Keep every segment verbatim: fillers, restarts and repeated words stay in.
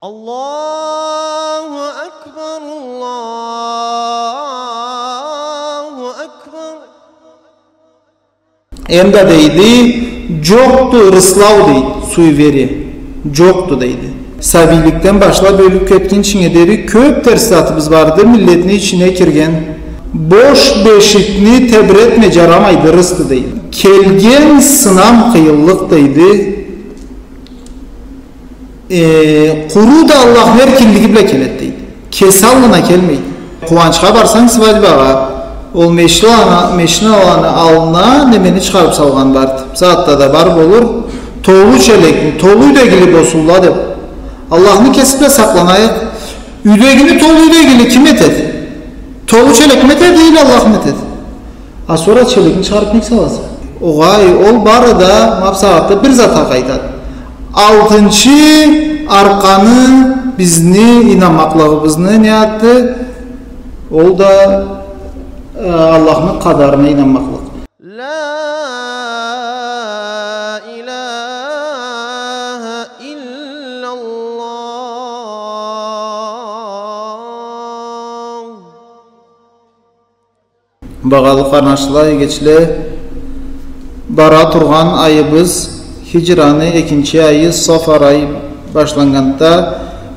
الله أكبر، الله أكبر. Эм да дейди, джокъду ырыслау дейди, суеверие. Джокъду дейди. Сабийликден башлаб ёлюб кетгинчинге дери кёб терс затыбыз барды, миллетни ичине кирген. Бош бешикни тебретме, джарамайды, ырысды дейди. Келген сынам, къыйынлыкъ дейди. Э, къуру да Аллахны эркинлиги бла келеди дейди. Кеси аллына келмейди. Къууанчха барсанг, свадьбагъа, ол мешиналаны, мешиналаны аллына немени чыгъарыб салгъан барды. Бусагъатда да бар болур. Толу челекни, толу юйдегили болсунла деб. Аллахны кеси бла сакъланайыкъ. Юйдегини толу юйдегили ким этеди? Толу челекми этеди, или Аллахмы этеди? А сора челекни чыгъарыб нек саласа? Огъай, ол бары да ма бусагъатда бир затха къайтады. Алтынчы аркъаны бизни ийнанмакълыгъыбызны не затды? Ол да, э, Аллахны къадарына ийнанмакълыкъ. لا إله إلا الله. Багъалы къарнашла, эгечле, бара тургъан айыбыз хиджраны экинчи айы, Сафар ай башланнганды.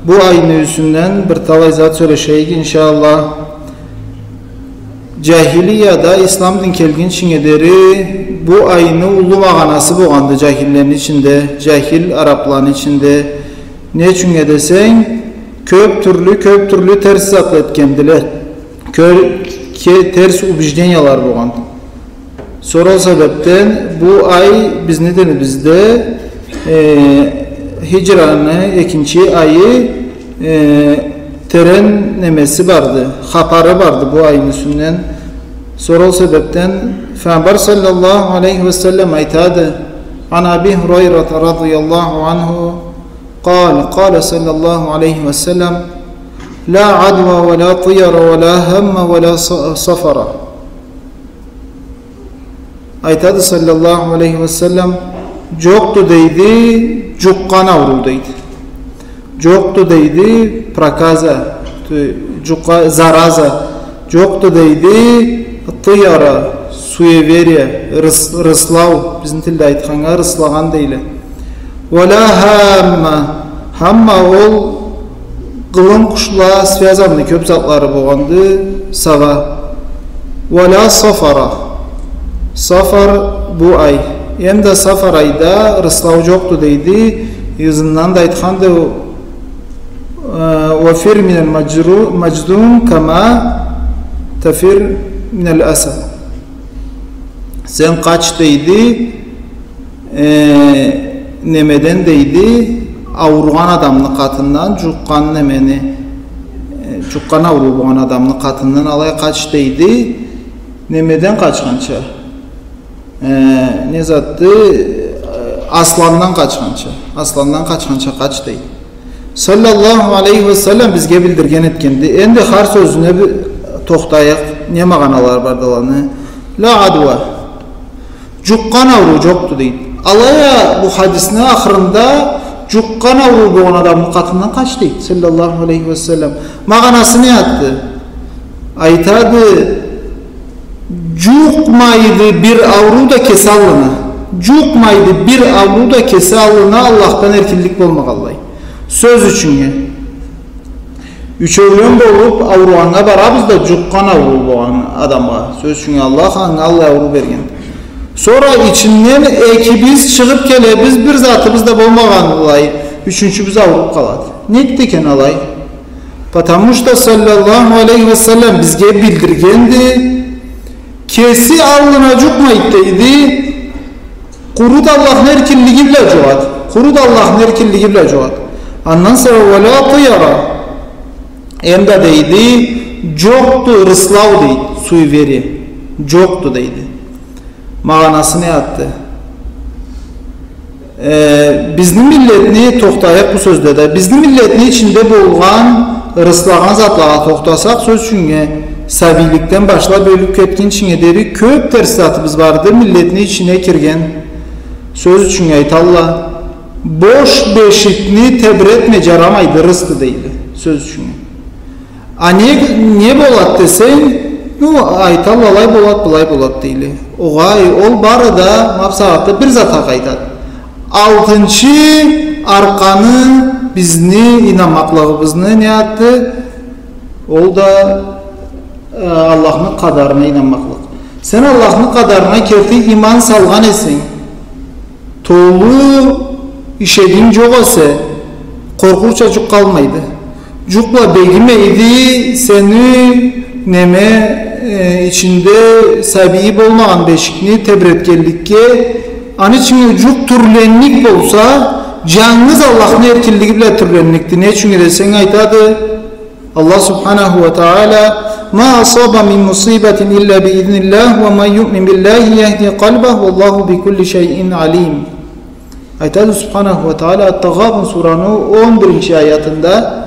Бу айны юсюнден бир талай зат сёлешейик, иншаАллах. Джахилияда ислам дин келгинчинге дери бу айны уллу магъанасы болгъанды джахиллени ичинде, джахил арабланы ичинде. Не ючюннге десенг, кёб тюрлю, кёб тюрлю терс затла этгендиле. Кё-, ке-, терс убеждениялары болгъан. Сора ол себебден бу ай бизни динибизде, э, хиджраны экинчи айы, э, терен немеси барды, хапары барды бу айны юсюнден. Сора ол себебден Файгъамбар саллаллаху алейхи ва саллам айтады: عن أبي هريرة رضي الله عنه قال: قال صلى الله عليه وسلم: لا عدوى ولا طير ولا هم ولا ص-, صفر. Айтады, саллаллаху алейхи ва саллам, джокъду дейди, джукъгъан ауруу дейди. Джокъду дейди, проказа, ту-, джукъа-, зараза. Джокъду дейди, тыяра, суеверие, рыс-, ырыслау, бизни тилде айтханнга, ырыслагъан дейле. Уа ля хамма, хамма ол къылын къуш бла связанный кёб затлары болгъанды, сова. Уа ля сафара. Сафар бу ай. Эм да сафар айда ырыслау джокъду дейди, ызындан да айтханды, э, وفر من المجذوم كما تفر من الأسد. Сен къач дейди, э, немеден дейди, ауругъан адамны къатындан, джукъгъан немени, э, джукъгъан ауруу болгъан адамны къатындан алай къач дейди, немеден къачханча. Э, не затды, э, асландан къачханча, асландан къачханча къач дейди. Саллаллаху алейхи ва саллам бизге билдирген этгенди. Энди хар сёзюне бир тохтайыкъ, не магъаналары барды аланы. Ля адуа. Джукъгъан ауруу джокъду дейди. Алай а бу хадисни ахырында джукъгъан ауруу болгъан адамны къатындан къач дейди. Саллаллаху алейхи ва саллам. Магъанасы не затды? Айтады, джукъмайды бир ауруу да кеси аллына. Джукъмайды бир ауруу да кеси аллына, Аллахдан эркинлик болмагъанлай. Сёз ючюннге. Ючеулен болуб ауругъаннга барабыз да, джукъгъан ауруу болгъан адамгъа. Сёз ючюннге, Аллах анга аллай ауруу берген. Сора ичинден экибиз чыгъыб келебиз, бир затыбыз да болмагъанлай, ючюнчюбюз ауруб къалады. Нек экен алай? Потому что саллаллаху алейхи ва саллам бизге билдиргенди, кеси аллына джукъмайды дейди, къуру да Аллахны эркинлиги бла джугъады, къуру да Аллахны эркинлиги бла джугъады. Андан сора уа ля тыяра, эм да дейди, джокъду ырыслау дейди, суеверие, джокъду дейди. Магъанасы не затды? Э, бизни миллетни, тохтайыкъ бу сёзде да, бизни миллетни ичинде болгъан, ырыслагъан затлагъа тохтасакъ, сёз ючюннге, сабийликден башлаб ёлюб кетгинчинге дери кёб терс затыбыз барды, миллетни ичине кирген. Сёз ючюннге айталла, Бош бешикни тебретме, джарамайды, ырысды, дейди, сёз ючюн. А не, не болад десенг, ну, айталла, алай болад, былай болад, дейди. Огъай, ол бары да ма бусагъатда бир затха къайтады. Алтынчы арканы бизни ийнанмакълыгъыбызны не затды? Ол да, э, Аллахны къадарына ийнанмакълыкъ. Сен Аллахны къадарына керти ийман салгъан эсенг, толу ишегинг джокъ эсе, къоркъууча джукъ къалмайды. Джукъ бла бегимейди сени, неме, э, ичинде сабийи болмагъан бешикни тебретгенликге. Аны ичинде джукъ тюрленник болса, джангыз Аллахны эркинлиги бла тюрленникди. Не ючюн десенг, айтады, Аллах субханаху ва тагъала: «ما أصاب من مصيبة إلا بإذن الله ومن يؤمن بالله يهد قلبه والله بكل شيء عليم». Айтады субханаху ва тагъала Ат-Тагъабун сураны он биринчи аятында: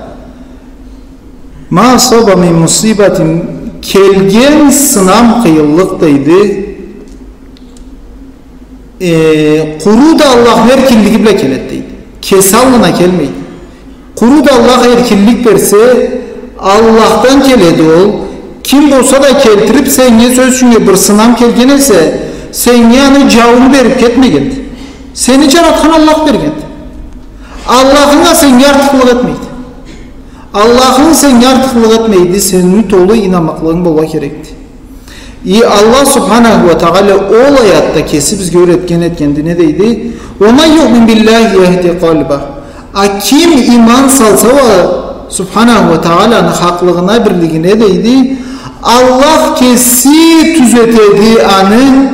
«ما أصاب من مصيبة», келген сынам, къыйынлыкъ, дейди, э, къуру да Аллахны эркинлиги бла келеди, дейди. Кеси аллына келмейди. Къуру да Аллах эркинлик берсе, Аллахдан келеди ол. Ким болса да келтирип, сеннге, сёз ючюн, бир сынам келген эсе, сеннге аны джауун берип кетмегенди. Сени джаратхан Аллах бергенди. Аллахынг а сеннге артыкълыкъ этмейди. Аллахынг сеннге артыкълыкъ этмейди, сени толу ийнанмакълыгъынг болургъа керекди. И Аллах субханаху ва тагъала ол аятда кеси бизге юретген этгенди, не дейди? «ومن يؤمن بالله يهد قلبه». А ким ийман салса уа субханаху ва тагъаланы хакълыгъына, бирлигине, дейди, Аллах кеси тюзетеди аны,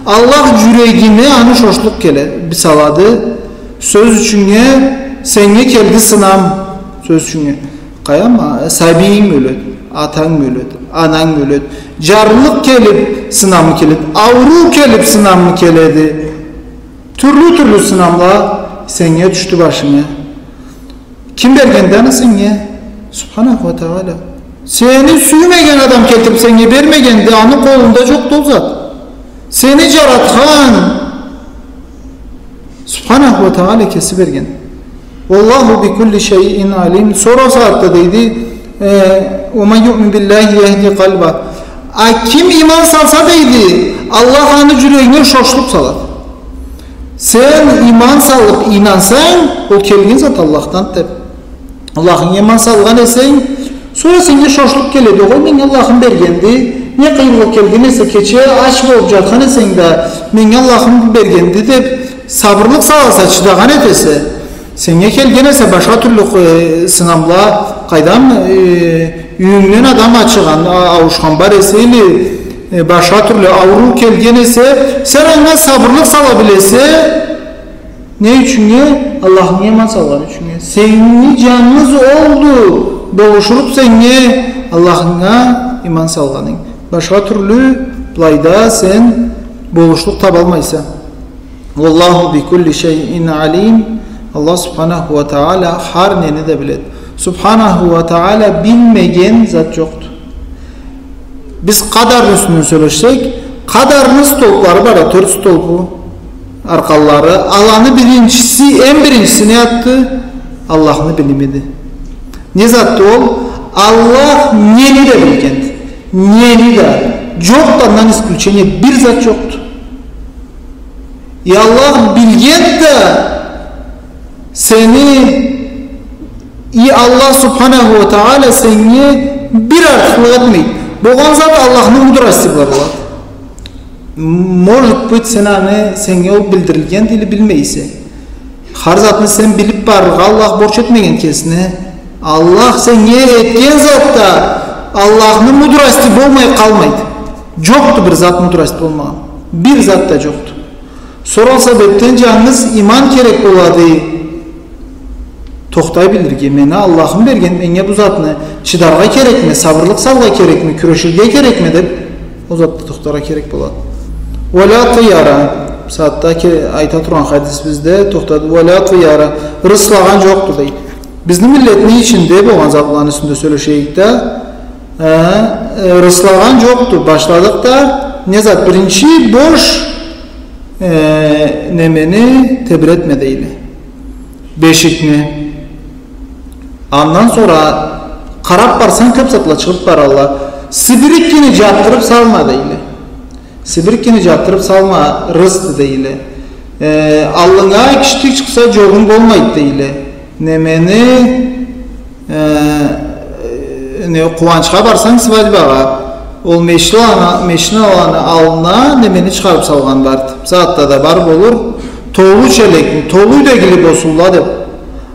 Аллах джюрегине аны шошлукъ келе, бир салады. Сёз ючюннге, сеннге келди сынам, сёз ючюннге. Къайдам, а, сабийинг ёледи, атанг ёледи, ананг ёледи. Джарлыкъ келип сынамы келеди, ауруу келип сынамы келеди. Тюрлю-тюрлю сынамла сеннге тюшдю башынга. Ким бергенди аны сеннге? Субханаху ва тагъала. Сени сюймеген адам келтирип сеннге бермегенди, аны къолунда джокъду ол зат. Сени джаратхан Субханаху ва тагъала кеси берген. «والله بكل شيء عليم». Сора сагъатда дейди, э, «ومن يؤمن بالله يهد قلبه». А ким ийман салса, дейди, Аллах аны джюрегине шошлукъ салады. Сен ийман салып ийнансанг, ол келген зат Аллахдан деп. Аллахынга ийман салгъан эсенг, сора сеннге шошлукъ келеди, огъай, меннге Аллахым бергенди, не къыйынлыкъ келген эсе, кече ач болуп джатхан эсенг да, меннге Аллахым бергенди деп, сабырлыкъ саласа, чыдагъан этесе, сеннге келген эсе башха тюрлю, э, сынамла, къайдам, э, юйюнгден адам ачыгъан, а-, ауушхан бар эсе, или, э, башха тюрлю ауруу келген эсе, сен анга сабырлыкъ сала билесе, не ючюннге? Аллахынга ийман салгъан ючюннге. Сени джангыз олду болушурукъ сеннге Аллахынга ийман салгъанынг. Башха тюрлю былайда сен болушлукъ табалмайса. «والله بكل شيء عليم». Аллах субханаху ва тагъала хар нени да биледи. Субханаху ва тагъала билмеген зат джокъду. Биз къадарны юсюнден сёлешсек, къадарны столплары бар, тёрт столпу, арканлары. Аланы биринчиси, эм биринчиси не затды? Аллахны билимиди. Не затды ол? Аллах нени да билгенди. Нени да. Джокъду андан исключение, бир зат джокъду. И Аллах билгенди да сени, и Аллах субханаху ва тагъала сеннге бир артыкълыкъ этмейди. Болгъан зат Аллахны мудрости бла болады. Может быть, сен аны, сеннге ол билдирилгенди или билмейсе. Хар затны сен билип барыргъа Аллах борч этмеген кесине. Аллах сеннге этген затда Аллахны мудрости болмай къалмайды. Джокъду бир зат мудрость болмагъан. Бир зат да джокъду. Сора ол себепден джангыз иман керек болады. Тохтай билирге, мени Аллахым берген, меннге бу затны чыдаргъа керекме, сабырлыкъ салыргъа керекме, кюреширге керекме деп, ол затда тохтаргъа керек болады. «ولا طيرة», сагъатда ке-, айта тургъан хадисибизде тохтады. «ولا طيرة», ырыслагъан джокъду, дейди. Бизни миллетни ичинде болгъан затланы юсюнде сёлешейик да, э, э, ырыслагъан джокъду. Башладыкъ да, не зат, биринчи бош, э, немени тебретме, дейди. бешикни. Андан сора къарап барсанг, кёп затла чыгъып баралла. Сибириккени джатдырып салма, дейле. Сибириккени джатдырып салма, рысды, дейле. Э, аллынга киштик чыкъса, джолунг болмайды, дейле. Немени, э, не, къууанчха барсанг, свадьбагъа, ол мешин аланы, мешин аланы аллына немени чыгъарып салгъан барды. Бусагъатда да бар болур. Толу челекни, толу юйдегили болсунла деп.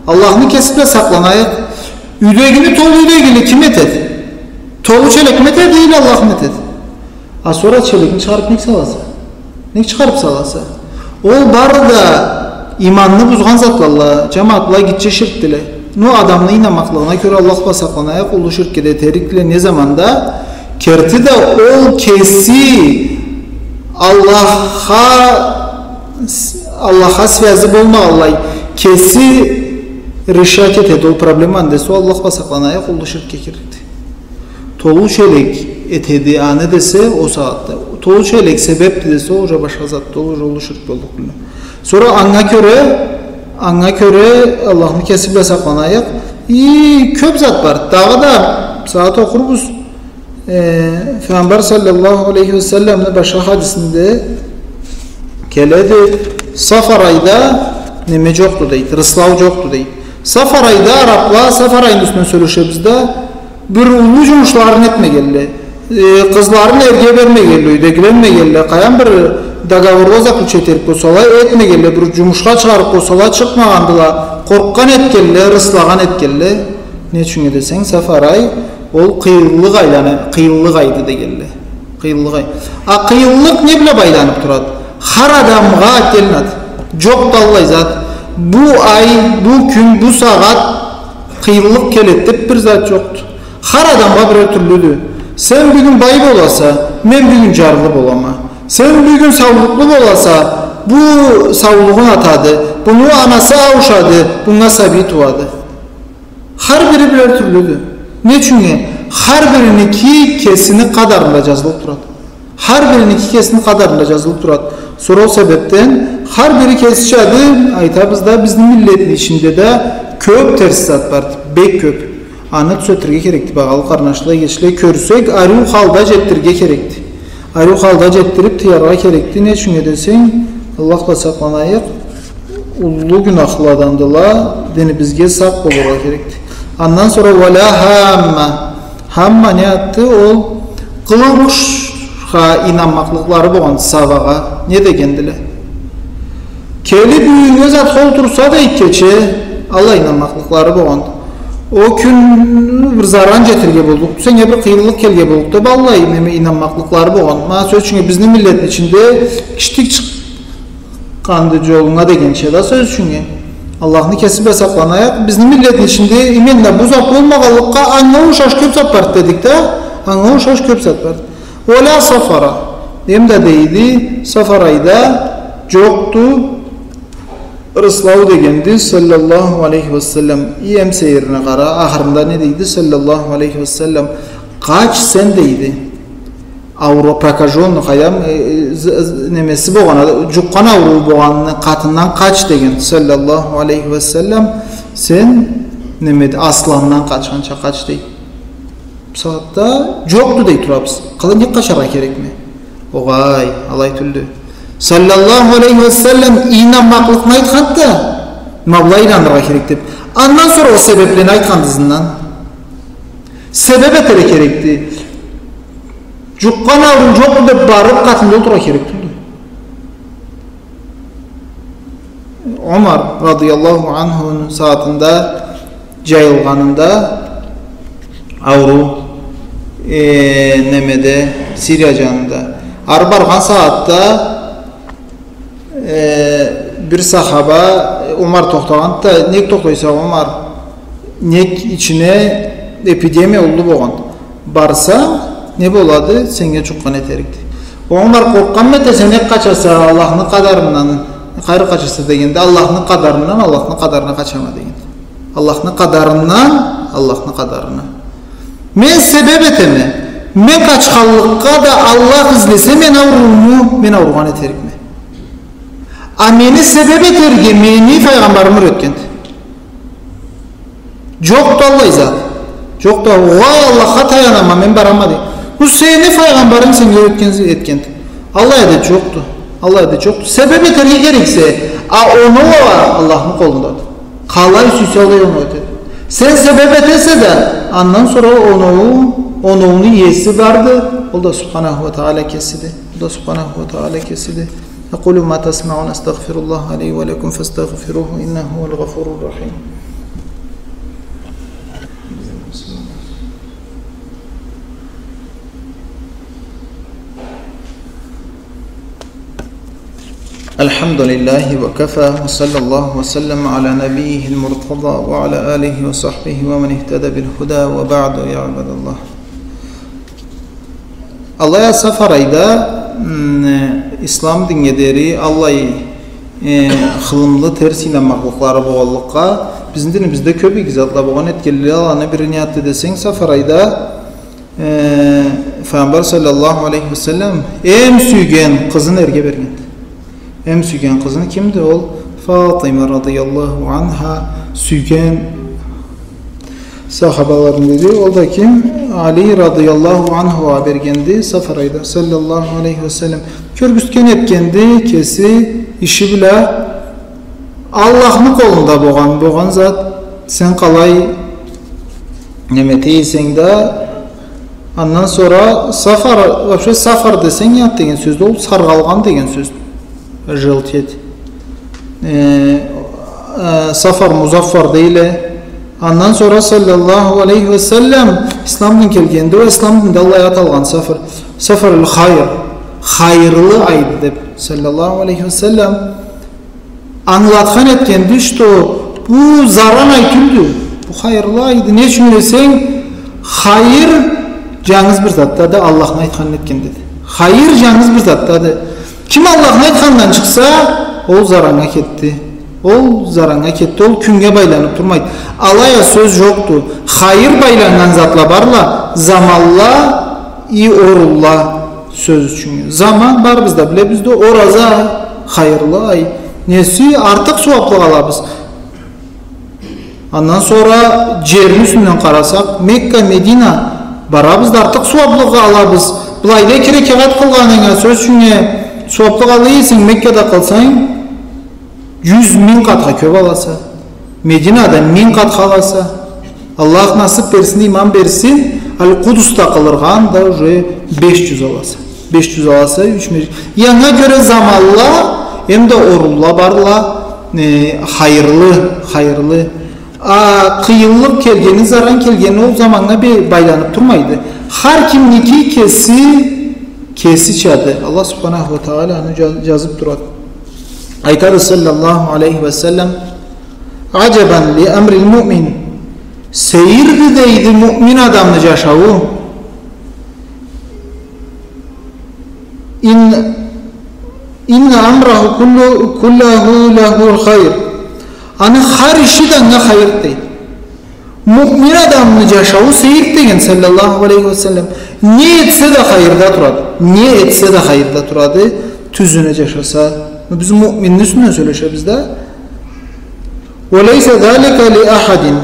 Аллахны кеси бла сакъланайыкъ. Юйдегини, толу юйдегили ким этеди? Толу челекми этеди, или Аллахмы этеди? А сора челекни чыгъарып нек саласа? Нек чыгъарып саласа? Ол бары да иманны бузгъан затлалла, джамагъатла, гитче ширкдиле. Ну, адамны ийнанмакълыгъына кёре Аллах бла сакъланайыкъ, уллу ширкге да этерикле. Не заманда? Керти да ол кеси Аллахха, Аллахха связи болмагъанлай, кеси решать этеди ол проблеманы десе, ол Аллах бла сакъланайыкъ, уллу ширкге кирирди. Толу челек этеди аны десе, ол сагъатда. Толу челек себепди десе, ол уже башха затды, ол уже уллу ширк боллукъ. Сора анга кёре, анга кёре Аллахны кеси бла сакъланайыкъ. И кёп зат бар. Дагъыда бусагъат окъурбуз. Э, Файгъамбар саллаллаху алейхи ва салламны башха хадисинде келеди, Сафар айда неме джокъду, дейди, рыслау джокъду, дейди. Сафар айда арабла, Сафар айны юсюнден сёлешебиз да, бир уллу джумушларын этмегенле. Э, къызларын эрге бермегенле, юйдегиленмегенле, къайдан бир договорла заключать этерик болсала, этмегенле, бир джумушха чыгъарыкъ болсала, чыкъмагъандыла, къоркъгъан этгенле, рыслагъан этгенле. Не ючюннге десенг, Сафар ай, ол къыйынлыкъ айланы, къыйынлыкъ айды дегенле. Къыйынлыкъ ай. А къыйынлыкъ не бла байланып турады? Хар адамгъа отдельно. Джокъду аллай зат. Бу ай, бу кюн, бу сагъат къыйынлыкъ келеди деп бир зат джокъду. Хар адамгъа бирер тюрлюдю. Сен бюгюн бай боласа, мен бюгюн джарлы болама. Сен бюгюн саулукълу боласа, бу саулугъун атады. Буну анасы ауушады, бунга сабий тууады. Хар бири бирер тюрлюдю. Не ючюннге? Хар бириники кесини къадарында джазылып турады. Хар бириники кесини къадарында джазылып турады. Сора ол себепден хар бири кесичады, айтабыз да, бизни миллетни ичинде да кёп терс зат барды, бек кёп. Аны тюзетирге керекди, багъалы къарнашла, эгечле, кёрсек, ариу халда джетдирирге керекди. Ариу халда джетдирип тыяргъа керекди. Не ючюннге десенг, Аллах бла сакъланайыкъ, уллу гюнахладандыла, динибизге сакъ болургъа керекди. Андан сора, ва ля хамма. Хамма не затды? Ол къылын къушха ийнанмакълыкълары болгъан сабагъа. Не дегендиле? Келип юйюнге зат хол турса да иккече, аллай ийнанмакълыкълары болгъан. Ол кюн бир заран джетирге боллукъду, сеннге бир къыйынлыкъ келирге боллукъду деп, аллай неме ийнанмакълыкълары болгъан. Ма сёз ючюннге, бизни миллетни ичинде киштик чыкъ- къанды джолунга дегенча да, сёз ючюннге. Аллахны кеси бла сакъланайыкъ. Бизни миллетни ичинде именно бу зат болмагъанлыкъгъа, анга ушаш кёп зат барды дедик да, анга ушаш кёп зат барды. Ва ля сафара. Эм да дейди, Сафар айда джокъду рыслау дегенди, саллаллаху алейхи ва саллам. И эм сейирине къара, ахырында не дейди, саллаллаху алейхи ва саллам? Къач сен, дейди. Ауру-, прокажённый, къайдам, э, э, з-, з-, немеси болгъан, джукъгъан ауруу болгъанны къатындан къач деген, саллаллаху алейхи ва саллам, сен, неме, асландан къачханча къач, дейди. Бусагъатда джокъду дей турабыз. Къалай, нек къачаргъа керекме? Огъай, алай тюлдю. Саллаллаху алейхи ва саллам ийнанмакълыкъны айтханды да, ма былай ийнаныргъа керек деп. Андан сора ол себеплени айтханды ызындан. Себеп этерге керекди. Джукъгъан ауруу джокъду деп барып, къатында олтурургъа керек тюлдю. Омар радыяллаху анхуну сагъатында джайылгъанында ауруу, э, немеде, Сирия джанында. Ары баргъан сагъатда Э, бир сахаба, э, Омар тохтагъанды да, нек тохтайса, Омар? Нек, ичине эпидемия уллу болгъан. Барса, не болады? Сеннге джукъгъан этерикди. Омар къоркъгъанмы эте, сен нек къачаса Аллахны къадарындан, къайры къачаса дегенде, Аллахны къадарындан, Аллахны къадарына къачама деген. Аллахны къадарындан, Аллахны къадарына. Мен себеп этеме. Мен къачханлыкъгъа да Аллах излесе, мен аурууму, мен ауругъан этерикме. А мени себеп этерге мени Файгъамбарым юретгенди. Джокъду аллай зат. Джокъду, угъай, Аллахха таянама, мен барама, дей. Бу сени файгъамбарынг сеннге юретген, этгенди. Аллай адет джокъду. Аллай адет джокъду. Себеб этерге керексе, а оноу а Аллахны къолундады. Къалай сюйсе, алай оноу этеди. Сен себеб этесе да, андан сора оноу, оноуну иеси барды. Ол да Субханаху уа Тагъала кесиди. Ол да Субханаху уа Тагъала кесиди. أقول ما تسمعون، أستغفر الله لي ولكم فاستغفروه إنه هو الغفور الرحيم. الحمد لله وكفى، وصلى الله وسلم على نبيه المرتضى وعلى آله وصحبه ومن اهتدى بالهدى، وبعد، يا عباد الله. Алай а Сафар айда, м, ислам динге дери аллай, э, хылымлы терс ийнанмакълыкълары болгъанлыкъгъа, бизни динибизде кёб иги затла болгъан, этгенлери аланы бири не затды десенг, Сафар айда, э, Файгъамбар саллаллаху алейхи ва саллам эм сюйген къызын эрге бергенди. Эм сюйген къызын кимди ол? Фатима радыяллаху анха сюйген сахабаларындан эди. Ол да ким? Али радыяллаху анхугъа бергенди Сафар айда, саллаллаху алейхи ва саллам. Кёргюзтген этгенди кеси иши бла. Аллахны къолунда болгъан, болгъан зат, сен къалай неме этейсенг да, андан сора Сафар, вообще Сафар десенг, не зат деген сёздю, ол саргъалгъан деген сёз. Желтеть. Э, э, Сафар, Музаффар дейле. Андан сора саллаллаху алейхи ва саллам ислам дин келгенди, ол ислам динде аллай ат алгъан Сафар. Сафар аль-хайр. Хайырлы айды деб, саллаллаху алейхи ва саллам. Ангылатхан этгенди, что бу заран ай тюлдю, бу хайырлы айды. Не ючюн десенг, хайыр джангыз бир затдады, Аллахны айтханын этгенди. Хайыр джангыз бир затдады. Ким Аллахны айтханындан чыкъса, ол зараннга кетди. Ол зараннга кетди, ол кюннге байланыб турмайды. Алай а сёз джокъду. Хайыр байланнган затла барла, заманла и орунла. Сёз ючюн. Заман, барыбыз да билебиз да, ораза, хайырлы ай. Неси, артыкъ сууаблыкъ алабыз. Андан сора джерни юсюнден къарасакъ, Мекка, Медина, барабыз да артыкъ сууаблыкъ алабыз. Былайда эки рекагъат къылгъанынга, сёз ючюн, сууаблыкъ ала эсенг, Меккада къылсанг, джюз, минг къатха кёб аласа. Мединада минг къатха аласа. Аллах насыб берсин, иман берсин. Аль-Къудуста къылыргъа анда уже беш джюз аласа. Беш джюз аласа, юч межгит. Анга кёре заманла, эм да орунла барла, э, хайырлы, хайырлы. А къыйынлыкъ келгени, заран келгени ол заманнга бе-, байланыб турмайды. Хар кимники кеси, кесичады. Аллах субханаху ва тагъала аны джа-, джазыб турады. Айтады саллаллаху алейхи ва саллам: «عجبا لأمر المؤمن». Сейирди, дейди, муъмин адамны джашауу. «إن، إن أمره كل، كله له خير». Аны хар иши да анга хайыр, дейди. Муъмин адамны джашауу сейир деген, саллаллаху алейхи ва саллам. Не этсе да хайырда турады. Не этсе да хайырда турады. Тюзюне джашаса. Биз муъминни юсюнден сёлешебиз да. «وليس ذلك لأحد».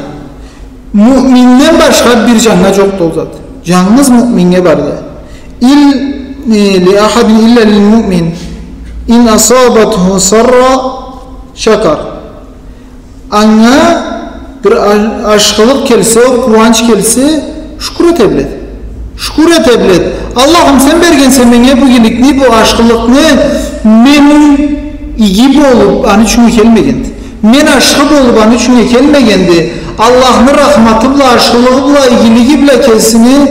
Муъминден башха бир джаннга джокъду ол зат. Джангыз муъминнге барды. «إل، э، لأحد إلا للمؤمن. إن أصابته سراء شكر». Анга бир а-, ашхылыкъ келсе, къууанч келсе, шукур эте биледи. Шукур эте биледи. Аллахым, сен бергенсе меннге бу игиликни, бу ашхылыкъны, мен иги болуб, аны ючюн келмегенди. Мен ашхы болуб, аны ючюн келмегенди. Аллахны рахматы бла, ашхылыгъы бла, игилиги бла келсин,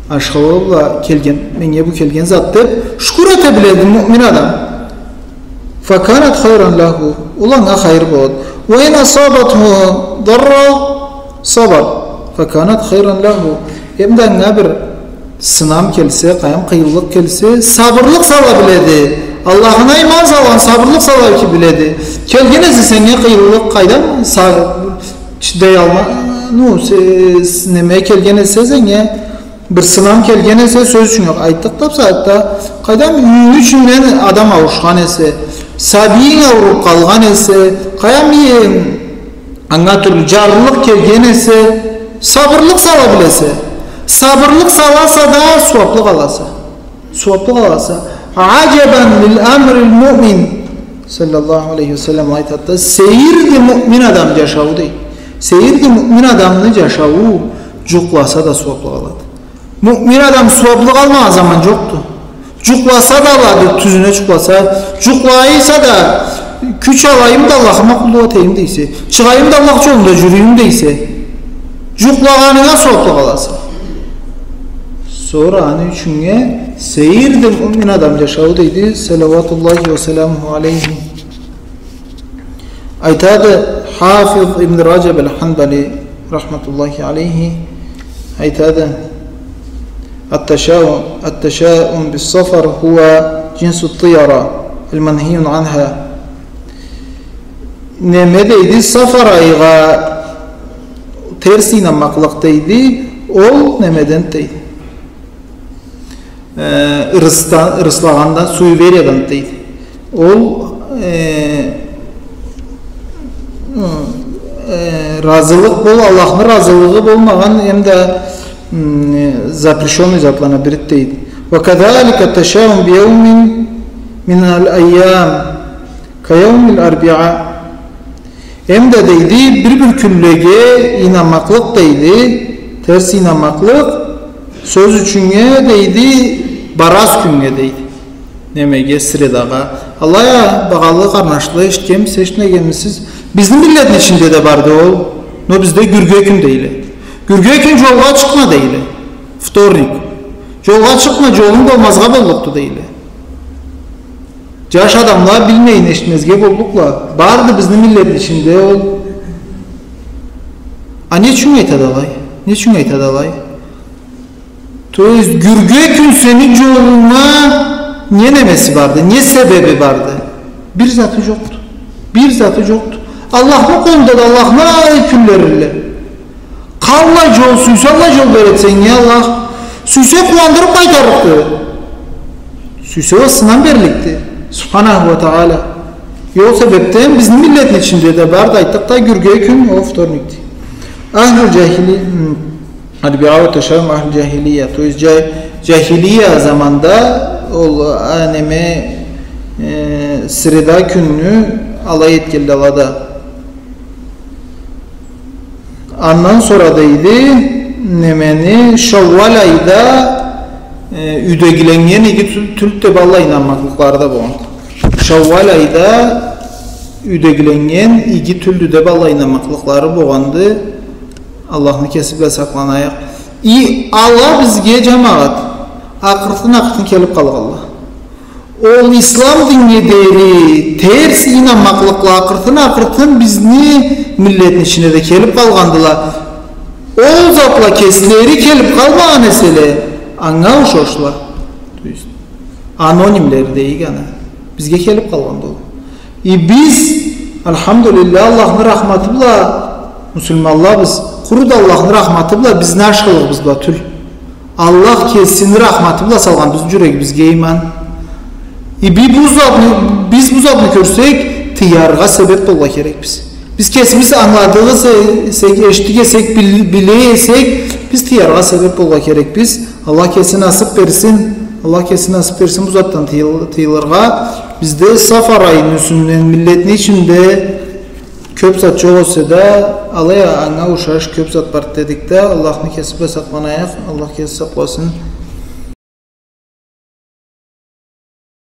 ашхылыгъы бла келген, меннге бу келген зат деб, шукур эте биледи муъмин адам. «فكانت خيرا له». Ол анга хайыр болады. «وإن أصابته ضراء صبر». «فكانت خيرا له». Эм да анга бир сынам келсе, къайдам, къыйынлыкъ келсе, сабырлыкъ сала биледи. Аллахына иман салгъан, сабырлыкъ сала биледи. Келген эсе сеннге къыйынлыкъ, къайдам, са-, чыдаялма-, ну, се-, с-, неме келген эсе сеннге, бир сынам келген эсе, сёз ючюн, айтдыкъ да бусагъатда, къайдам, юйюнгю ичинден адам ауушхан эсе, сабийинг ауруб къалгъан эсе, къайдам, э, Анга тюрлю джарлылыкъ келген эсе, сабырлыкъ сала билесе. Сабырлыкъ саласа да, сууаблыкъ аласа. Сууаблыкъ аласа. «عجبا لأمر المؤمن», саллаллаху алейхи ва саллам айтады да, сейирди муъмин адам джашауу, дейди. Сейирди муъмин адамны джашауу, джукъласа да сууаблыкъ алады. Муъмин адам сууаблыкъ алмагъан заман джокъду. Джукъласа да алады, тюзюне джукъласа, джукълайса да, кюч алайым да Аллахыма къуллукъ этейим дейсе, чыгъайым да Аллах джолунда джюрюйюм дейсе, джукълагъанынга сууаблыкъ аласа. Сора аны ючюннге сейирди муъмин адам джашауу, дейди, салаватуллахи ва саламуху алейхи. Айтады Хафиз ибн Раджаб аль-Ханбали, рахматуллахи алейхи, айтады: «التشاؤم، التشاؤم بالصفر هو جنس الطيرة المنهي عنها». Неме дейди, сафар айгъа терс ийнанмакълыкъ дейди, ол немеден дейди. Э, ырысда-, ырыслагъандан, суеверияден дейди. Ол, э, э, разылыкъ бол-, Аллахны разылыгъы болмагъан, эм да, м, запрещённый затланы бириди дейди. «وكذلك التشاؤم بيوم من الأيام كيوم الأربعاء». Эм да дейди, бир-бир кюнлеге ийнанмакълыкъ дейди, терс ийнанмакълыкъ, сёз ючюннге дейди, барас кюннге дейди. Немеге, средагъа. Алай а, багъалы къарнашла, эшитгенмисиз, эшитмегенмисиз? Бизни миллетни ичинде да барды ол, но бизде гюрге кюн дейле. Гюрге кюн джолгъа чыкъма дейле. Вторник. Джолгъа чыкъма, джолунг болмазгъа боллукъду дейле. Джаш адамла билмейин, эшитмезге боллукъла. Барды бизни миллетни ичинде ол. А не ючюн айтады алай? Не ючюн айтады алай? То есть, гюрге кюн сени джолунга не немеси барды, не себеби барды? Бир заты джокъду. Бир заты джокъду. Аллахны къолунда да Аллахны кюнлериле. Къаллай джол сюйсе, аллай джол береди сеннге Аллах. Сюйсе, къууандырыб къайтарыкъды. Сюйсе, ол сынаб берликди. Субханаху ва Тагъала. Ол себебден бизни миллетни ичинде да барды, айтдыкъ да, гюрге кюн, ол вторникди. Ахлю джахили-, м, الأربعاء تشاؤم أهل الجاهلية. То есть, джа-, джахилия заманда ол, а, неме, э, среда кюнню алай этгенле ала да. Андан сора дейди, немени, Шаууал айда, э, юйдегиленнген иги тюл-, тюлдю деб аллай ийнанмакълыкълары да болгъанды. Шаууал айда юйдегиленнген иги тюлдю деб аллай ийнанмакълыкълары болгъанды. Аллахны кеси бла сакъланайыкъ. И ала бизге, джамагъат, акъыртын-акъыртын келиб къалгъанла. Ол ислам диннге дери терс ийнанмакълыкъла акъыртын-акъыртын бизни миллетни ичине да келиб къалгъандыла. Ол затла кеслери келиб къалмагъан эселе, анга ушашла. То есть, анонимле дейик аны. Бизге келиб къалгъандыла. И биз, альхамдулиллях, Аллахны рахматы бла муслиманлабыз. Къуру да Аллахны рахматы бла, бизни ашхылыгъыбыз бла тюл. Аллах кесини рахматы бла салгъан бизни джюрегибизге иман. И би-, бу затны, биз бу затны кёрсек, тыяргъа себеб болгъа керекбиз. Биз кесибиз ангыладыкъ эсек, эшитдик эсек, бил-, биле эсек, биз тыяргъа себеб болгъа керекбиз. Аллах кеси насыб берсин. Аллах кеси насыб берсин бу затдан тыйыл-, тыйылыргъа. Бизде сафар айыны юсюнден миллетни ичинде кёб зат джокъ эсе да, алай а анга ушаш кёб зат бар дедик да, Аллахны кеси бла сакъланайыкъ, Аллах кеси сакъласын.